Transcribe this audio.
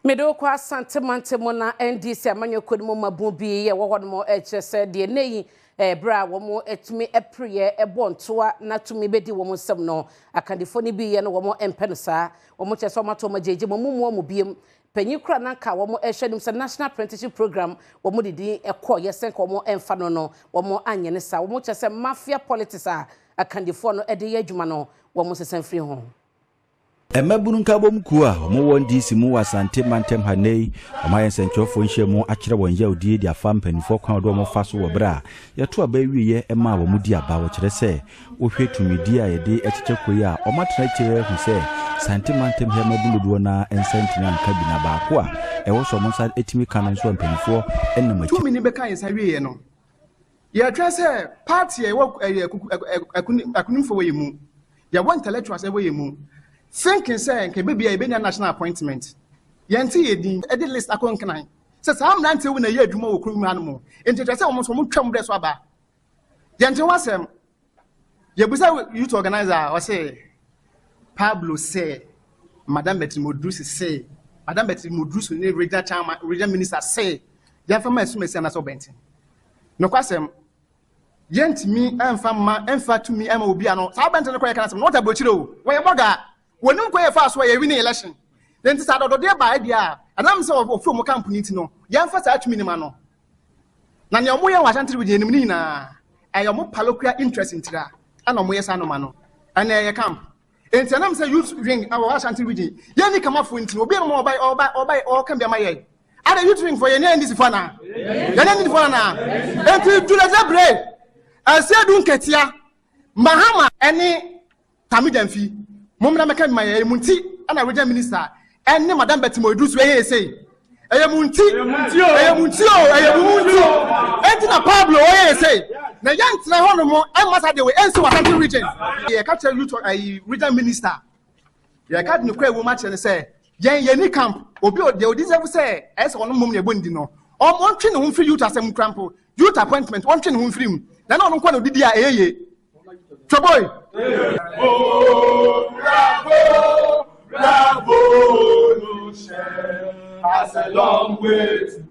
Mede wo kɔ Asante mantam mu na NDC amanyɔkuo no mu mmabun bi yɛ wɔ hɔnom kyerɛ sɛ deɛ nnɛ yi berɛ a wɔn atumi pereɛ bɔ ntoa na tumi bɛdi wɔn nsam no, akandifoɔ no bi yɛ no wɔn mpɛ no saa. Wɔn kyerɛ sɛ wɔn ato wɔn agyegye mu, wɔn mmu wɔn biom. Panyin koro a na anka wɔn rehwɛ anim sɛ National Apprenticeship Program wɔn de din kɔeɛ sɛ nka wɔn mfa no no, wɔn anyɛ no saa. Wɔn kyerɛ sɛ mafia politics a akandifoɔ no de yɛ adwuma no wɔn nsesa mfiri ho. Mmabunu Nkabom Kuo a wɔwɔ NDC mu wɔ Asante mantam ha nnɛ yi, wɔayɛ nsɛnkyerɛwfoɔ nhyiamu akyerɛ wɔn yawdie de afa mpanimfoɔ kwan a wɔde wɔn fa so wɔ berɛ a yɛto aba awieɛ maa wɔn di aba. Wɔkyerɛ sɛ wohwɛ tumidie a yɛde kyekyɛ kuo yi a, wɔatena akyire ahu sɛ Sante mantam ha mmabunu dodoɔ no ara nsa ntumi anka bi na baako a ɛwɔ sɛ wɔn nsa tumi ka no nso a mpanimfoɔ nam akyire. Tumi no bɛka yɛn nsa wieɛ no, Yɛtwɛn sɛ party a yɛwɔ ɛyɛ akunimfo wɔ yɛn mu, yɛwɔ intellectuals ɛwɔ yɛn mu, thinking sɛ nka ɛbɛbi a yɛbɛnya national appointment. Yɛnte yɛn din de list akɔ nkenan sɛ saa mmeranteɛ wo na ɛyɛ adwuma wɔ kurom ha no mu, nti ɛkyerɛ sɛ wɔn nso wɔn twam berɛ so aba. Yɛnte ho asɛm. Yɛbusa youth organizer a ɔse Pablo sɛ Madam Betty Modrusi se Madam Betty Modrusi ne regional chairman, regional minister se yɛmfa ma asumasi anaasɛ ɔbɛnten. Nokwasɛm, yɛntumi mfa mma mfa tumi ma obi a no saa bɛnten no kɔ yɛka asɛm no wɔte aburokyire o, wɔyɛ bɔga, wɔnim kwan yɛfaa so a yɛwini election. Nti sɛ adɔdɔdeɛ baa deɛ a, ɛnam sɛ wɔfiri wɔn camp no nti no, yɛmfa saa tumi no ma no. Na nea wɔyɛ wɔ Ashanti region yɛnim ne nyinaa, ɛyɛ wɔn parochial interest ntira ɛna wɔyɛ saa noma no. Ɛna ɛyɛ camp. Nti ɛnam sɛ youth wing wɔ Ashanti region yɛnni kamafo nti no, obi a ɔba ɔba ɔba ɔka bi ama yɛn. Ada youth wing fo yɛne NDC fo anaa? Yɛne NDC fo anaa? Nti Julius Debre, Asiedu Nketia, Mahama ɛne Tammy Gyamfi, mommra mmɛka bi ma yɛn. Ɛyɛ mo nti na Regional Minister ɛne Madam Betty Moidu so ɛyɛ sei. Ɛyɛ mo nti, ɛyɛ mo nti o, ɛyɛ mo nti. Enti na Pablo ɔyɛ sei. Na yɛntena hɔ nom ɛmma saa deɛ wei ɛnsi wɔ Ashanti region. Yɛka kyerɛ youth ayi Regional Minister, yɛka de nokorɛ ɛwɔ mu akyerɛ no sɛ yɛn yɛnni camp. Obi deɛ ɔdi deserve sɛ ɛyɛ sɛ ɔno mmom na ɛbɔ ne di no, ɔntwe ne ho mfiri youth asɛm kura mpo. Youth appointment, ɔntwe ne ho mfiri mu. Na na ɔno nko na ɔdidi a ɛyɛ yie. Choboy. Oh, bravo, revolution has a long way to